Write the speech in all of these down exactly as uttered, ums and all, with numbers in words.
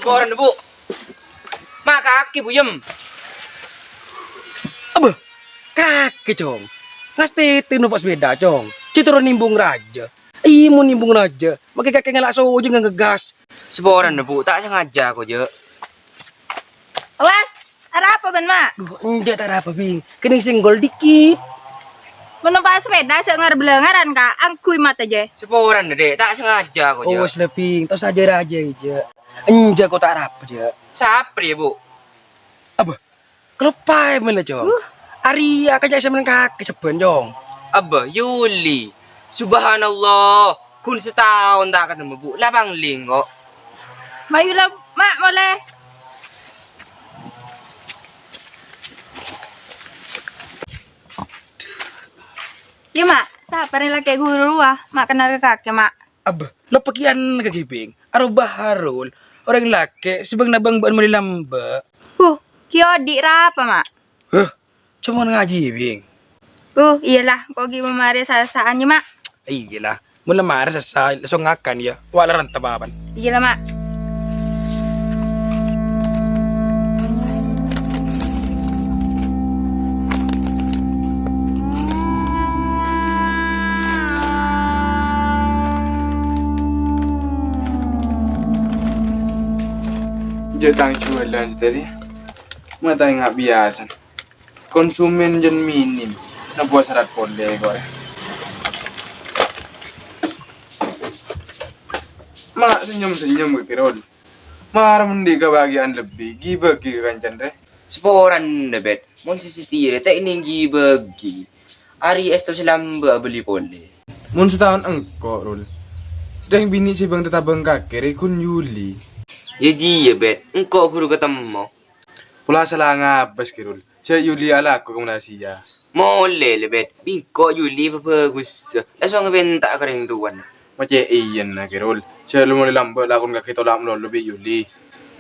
Saporana, Bu. Ma', kakè, Bu, yem. Abâ, kakè, Cong. Ngastètè nompa' sepèda, Cong. Cè' terro nimbung rajâ. Iyâ, mon nimbung rajâ, makè kakè ngala' sojheng ngangghâ gas. Saporana, Bu, ta' sengaja, ko', jâ'. Wes, arapa bân, Ma'? Duh, enjâ' ta' arapa, Bhing. Kennèng senggol dikit. Mon nompa' sepèda, jâ' ngar-belangaran, Ka'. Angghuy mata, jâ. Saporana, Dek. Ta' sengaja, ko', jâ'. Oh, wes la, Bhing. Tos ajâ rajâ, jâ. Enjâ' ko' ta' arapa, jâ. Sapa rèya, Bu? Abâ, kaloppaè mènta, Cong. Uh. Arèya, kajâ' sè mènta kakè sebbhân, Cong. Abâ, Yuli. Subhanallah. Ghun sataon ta' katemmo, Bu. La pangling, ko'. Mayu la, Ma', molè. Iyâ, Ma'. Sapa rè lakè' ghuru rowa? Ma' kennal ka kakè, Ma'. Abâ, loppa kèyan ka Gibing. Arowa Harul. Orèng lakè' sè bâng-nabâng bâ'ân molè lambâ'. Huh, ghi' odi' arapa, Ma'? Huh, coma ngajhi, Bing. Uh, iyâ la, engko' ghi' mamarè sasa'an, yâ, Ma'. Iyâ la, mon la marè sasa, langsung ngakan, yâ. Wa' la ranta papan. Iyâ la, Ma'. Jâ' tang juwâlân sadhâjâ, ma' ta' enga' biyasana. Konsumen jân minim, nabbuwâ sarat polè, ko'. Ma' senyum-senyum, Kè Rul. Mara mending kabâgiyân lebbi, ghi-bâghi ka kancana rè. Saporana, Bet. Mon sè satèya rè ta' èngghi bâghi. Arèya èsto sè lambâ' abâli polè. Mon sataon engko', Rul. Sè rèng binè' sè bâng-tatabâng kakè rè ghun Yuli. Yâ jiyâ, Bet. Engko' buru katemmo. Pola sala ngabâs, Kè Rul. Jâ' Yuli alako ka Malaysia. Molè, lè, Bet. Bi' engko' Yuli pabhâghus. Langsung èpènta' ka rèng towana. Ma' cè' iyâna, Kè Rul. Jâ' lu molè lambâ' lakon kakè tola' malolo bi' Yuli.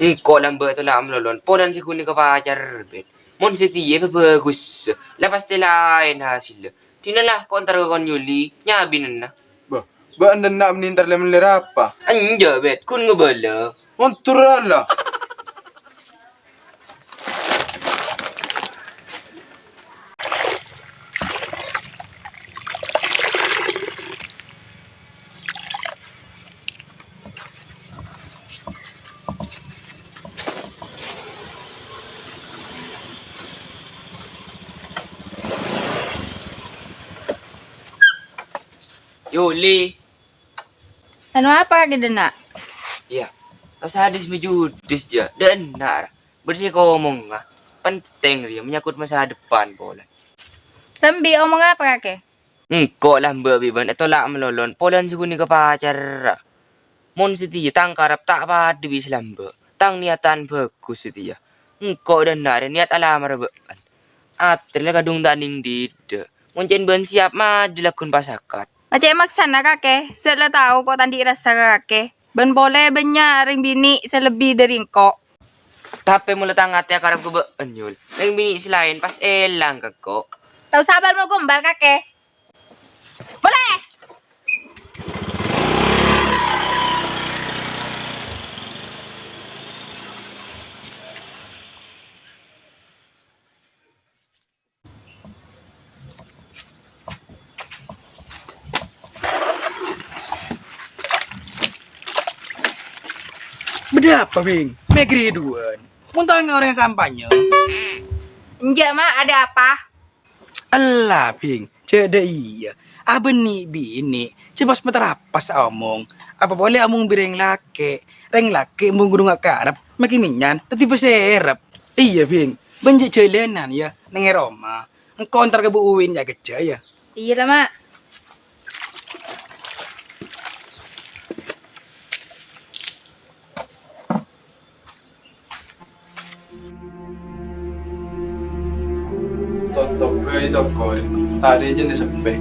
Engko' lambâ' tola' malolo. Polana sè ghun èkapacar, Bet. Mon satèya pabhâghus. La pastè laèn hasèlla. Dinala ko' entar ka kon Yuli. Nyabinana. Bâh, bâ'na dânna' bânnè entar lè-mellè arapa? Enjâ', Bet. Ghun ngabâlâ. Montor la. Yuli. Anu apa kakè dânna'? Iyâ, pas hadis mè' judis jâ, dânna'. Bâdâ sè èkomonga. Penting rèya, menyangkut masa depan polè. Sambi omong apa kakè? Engko' lambâ' bi' bâ'na ètola' malolo, polana sè ghun èkapacara. Mon satèya tang karep ta' padâ bi' sè lambâ', tang niyatan bhâghus satèya. Engko' dânna' rè niyat alamar bâ'na. Atè la kadhung ta' nèng dhidhâ'. Mon cè' bâ'na siyap, maju laghun pasakat. Ma' cè' maksana kakè, sè la tao ko' ta' andi' rassa ka kakè. Bân polè bânnya' rèng binè' sè lebbi dâri engko'. Tapè mon la tang atè akarep ka bâ'na, Yul. Rèng binè' sè laèn pas èlang ka engko'. Tao sabâl mo gombal kakè. Polè! Bâdâ apa, Bing? Mèkkèrè dhuwâ'ân. Mon tao orèng kampanye. Enjâ', Ma', ada apa? Ella, Bing, jâ' dâ' iyâ. Abânnè binè', jâ' pas matarapas aomong. Apa polè aomong bi' rèng lakè'. Rèng lakè' mon ghun akarep, makè mènyan, dhâddhi pasèrep. Iyâ, Bing, bân jâ' jhâlânan, yâ, neng è roma. Engko' entar ka Bu Uwin, yâ, kejjhâ', yâ. Iyâ la, Ma'. Totop bhâi toko, tadâ' jhâ' seppè.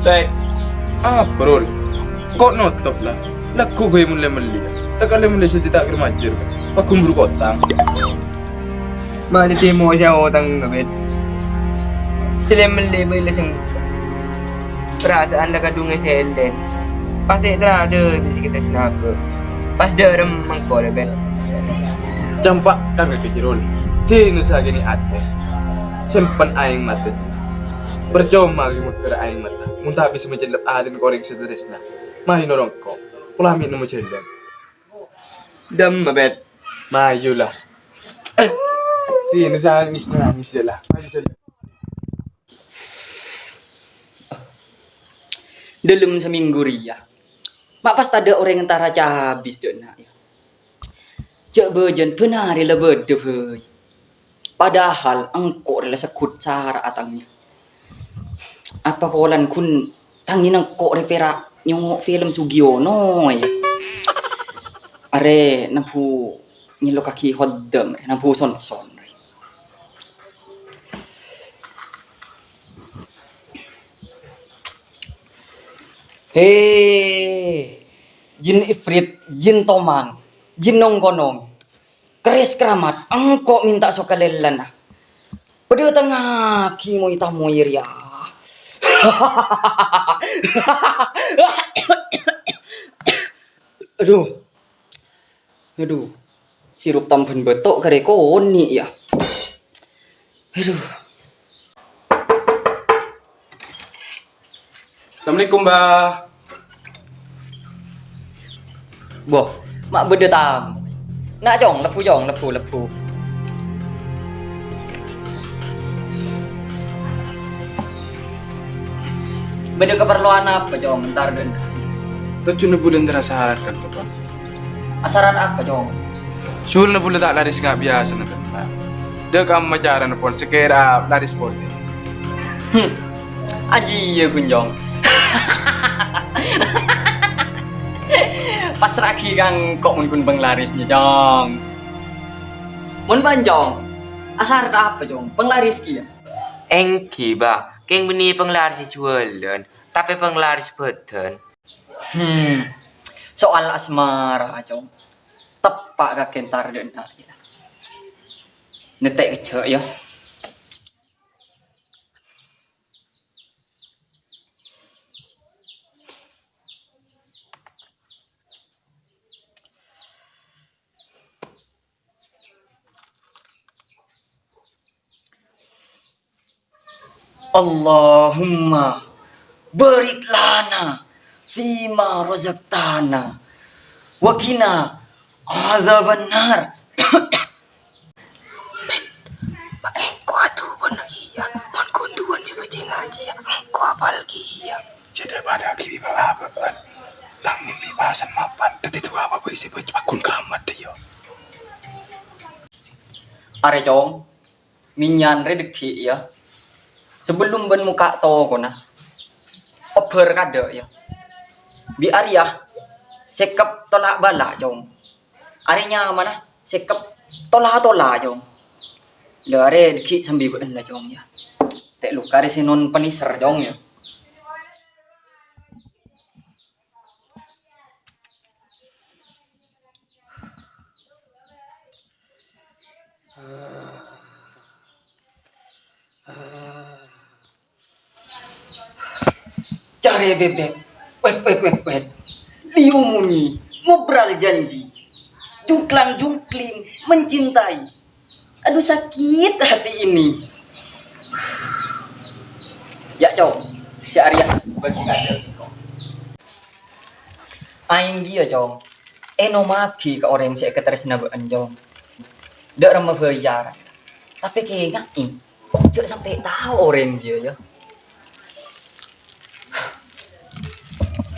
Tè, apa, Rul? Ko' notop, la? Lagghu' bhâi mellè-mellè. Ta' kala mellè sè ta' kèra majâr. Paghun buru kotang. Mala tèmo sè otang, Bet. Sè lè-mellè bhâi la sèngko'. Parasaan la kadhungnga sèlèn. Pas tè' tradâ bisa kita senapa. Pas dârem mengko la, Bet. Campa' kan ka Rul. Dinah sakènè atè. Sempen aèng matè. Parcoma ghi' mèkkèr aèng matè. Mon ta' bisa macellep atèna orèng sè tarèsna. Mayu norongko. Pola mè' nemmo jhâlân. Dâmma, Bet. Mayu, la. Eh, dinah sè nangès, nangès, yâ, la. Mayu, jhâlân. Dâlem samènggu rèya, ma' pas tadâ' orèng entara cabis dâ' enna', yâ. Jhâ' bâjâna bân arè la bâdâ bhâi. Padahal engko' rè la segghut sara atangnga. Apa polana ghun tangèna engko' rè pèra' nyongngo' film Sugiono, yâ. Arè nambu nyellokaghi hoddem, rè, nambu son-son, rè. He, jin ifrit, jin toman, jin nongkonong. Keris keramat, engko' mènta sokalèlana. Padâtengngaghi moy-tamoy rèya. Adhu. Adhu. Sirup tambhâna bâto' karè konè', yâ. Adhu. Assalamualaikum, Mbah. Bo, ma' bâdâ tamoy. Na', Cong, lebbhu, Cong, lebbhu, lebbhu. Bâdâ kaparlowan apa, Cong, entar dâ' enna'? Tojjhuna bulâ entar asarat kan, Bapa'? Asarat apa, Cong? Sulâ bulâ ta' larès nga' biyasana, Bapa'. Dâ' kamma carana pon sakèra larès polè. Hmm. Ajiyâ, ghun, Cong. Passra'aghi ka engko' mon ghun panglarèsna, Cong. Mon bâ'na, Cong, asarat apa, Cong? Panglarès kèya? Èngghi, Bâ. Kèng bânnè panglarès sè jhuwâlân, tapè panglarès bhâdhân. Hmm. Soal asmara, Cong. Teppa' ka kèntar dâ' enna', yâ. Nèttè' kejjhâ', yâ. Allahumma barik lana fima razaqtana wa qina adzabannar. Bet, bâ' engko' adubân kèya, mon ghun duwân sè bâjâ ngajhi, engko' apal kèya. Jhâ' dâ' padâ aghi' bi' bâ' abâ'ân. Tang mimpi pasan mapan, dhâddhi duwâ' bâ' bâi sè bâjâ paghun keramat, yâ. Arè, Cong, mènyan rè dhâggi', yâ. Sabellun bâ'na mokka' tokona, pebbhâr kadâ', yâ. Bi' arèya, sèkep tola' bâlâ', Cong. Arè nyamana sèkep tola-tola, Cong. Lha arè dhâggi' sambi bâ'na, Cong, yâ. Tè' loka arè sè non panèser, Cong, yâ. Carè bèbèk, wet, wet, wet, wet. Liu munyi, ngobrol janji. Jungklang-jungkling, mencintai. Aduh, sakit hati ini. Yâ, Cong, sè arèya bâgi kadâ'. Aèng kèya, Cong. Ènomaghi ka orèng sè èkatarèsna bâ'na, Cong. Dâ' remma bhâjâr. Tapè kèngaè, jhâ' sampè' tao orèng kèya, yâ.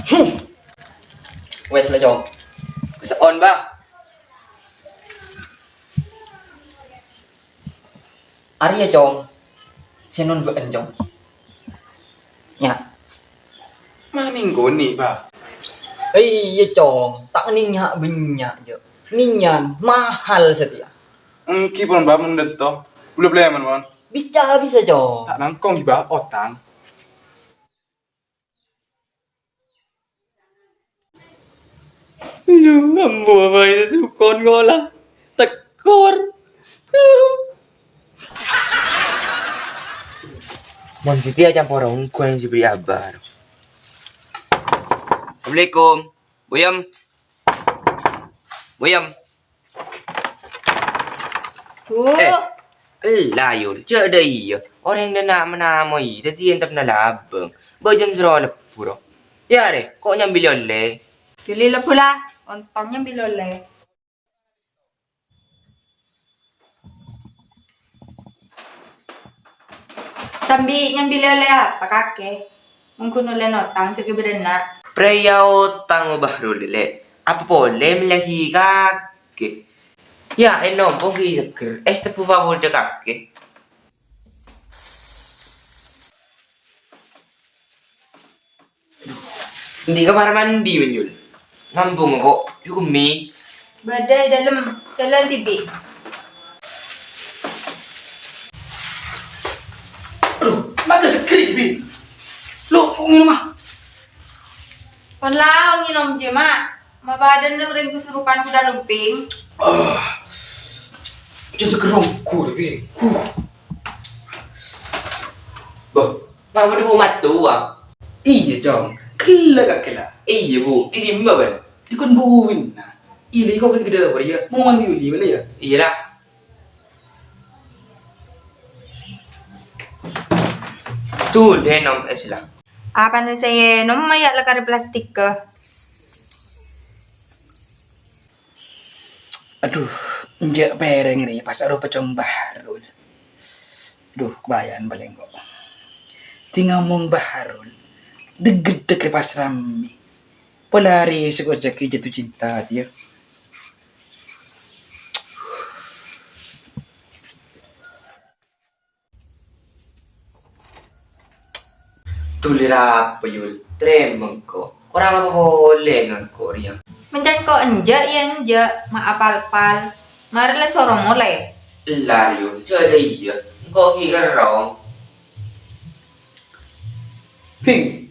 Hmm. Wes la, Cong. Kuso'on, Bâ. Arèya, Cong, sè non bâ'na, Cong. Nya. Manèng konè', Bâ. Iyâ, Cong, ta' nèng nya'-bânnya', jhâ'. Nèngan mahal satèya. Èngghi pon, Bâ, mon dâ' to. Bulâ plèman, pon. Bisa, bisa, Cong. Ta' nangkong, Bâ, otang. Lu, ambu apa itu tukon ngolah? Tekor. Mon siti acampora ongghu yang diberi abar. Assalamualaikum. Buyam. Buyam. Bu. Eh, ella, Yul. Ca'da iyâ. Orèng dâ' na'-manamoy, dhâddhi entep nalabâng. Bâjâng sèro lebbhu, ro. Yâ, rè, ko' nyambi lè-ollè. Juli lebbhu, la. Ontong nyambi lè-ollè. Sambi nyambi lè-ollè apa, kakè? Mon ghun ollè notang sè ghâbârâna. Prèya otang, Bahrul, Lè'. Apa polè mellèaghi kakè? Yâ, ènom ponggi seger. Ès tebu favorit kakè. Endi kamar mandi, Menyul? Ngambung kok, cukup mi. Bâdâ è dâlem, jhâlân dhibi'. Aduh, maga seger, Bi. Lo, kok ngènom, ah? Pon lao ngènom jiyâ, Ma'. Ma' padâna orèng kesurupan kuda lumping. Ah, jhâ' seger ongghu, Bi. Huh. Bâh, Bâ' bâdâ Bu Mattowa. Iyâ, Cong. Ghellâ' kakè la. Iyâ, Bu. È dimma, bân? È kon buwina. Iyâ, lè' kok ghâdhâ apa, yâ? Mon mandi uli, bâlâ, yâ? Iyâ, la. Tuh, dâ' ènom ès, la. Apana sè ènom, ma' yâ la karè plastik, kah? Adhu, enjâ' pèrèng rè pas arowa pècong Bahrul. Adhu, kabaya'an palèng ko'. Tè ngomong Bahrul, deg-geddeg rè pas rammè. Pola rè sè koca'aghi jatuh cinta, yâ. Dulira apa, Yul? Trèmèng ko'. Korang apa polè ngangko' rèya? Mencèn ko' enjâ', yâ enjâ'. Ma' apal-pal. Marè la soro molè. Ella, Yul. Jhâ' dâ' iyâ. Engko' ghi' kerrong. Bing.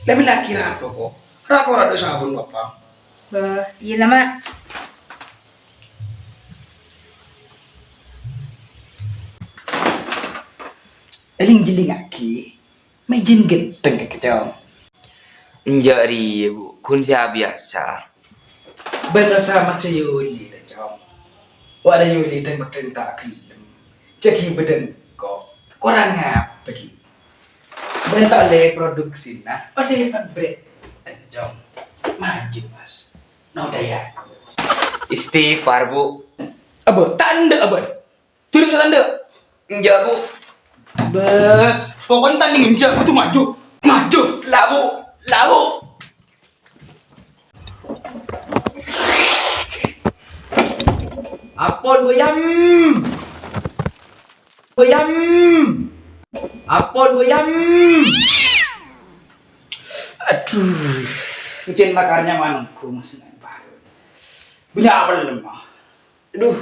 Lè' mellèaghi apa ko'? Ra-kora dâ' sabun apa? Bâh, iyâ la, Ma'. Èling-jellingngaghi, ma' jin gheddheng kakè, Cong. Enjâ' rèya, Bu. Ghun sè abiyasa. Bân la samat sè Yuli, la, Cong. Wa' la Yuli dhâng-meddhâng ta' ghellem. Jhâ' ghibâ dhâng ko'. Korang apa ghi? Bân ta' ollè produksina, ollè pabrik. Cong, maju, Mas. Nodai aku. Istighfar, Bu. Abâ, ta' endâ', Abâ. Durung ta' endâ'. Enjâ', Bu. Bâ, pokokna tanding enjâ', kodhu maju. Maju. La, Bu. La, Bu. Ampon, Bu Yam. Bu Yam. Ampon, Bu Yam. Adhu, mungkin makarnya manunggu Mas Nempar. Punya apa lemah? Adhu,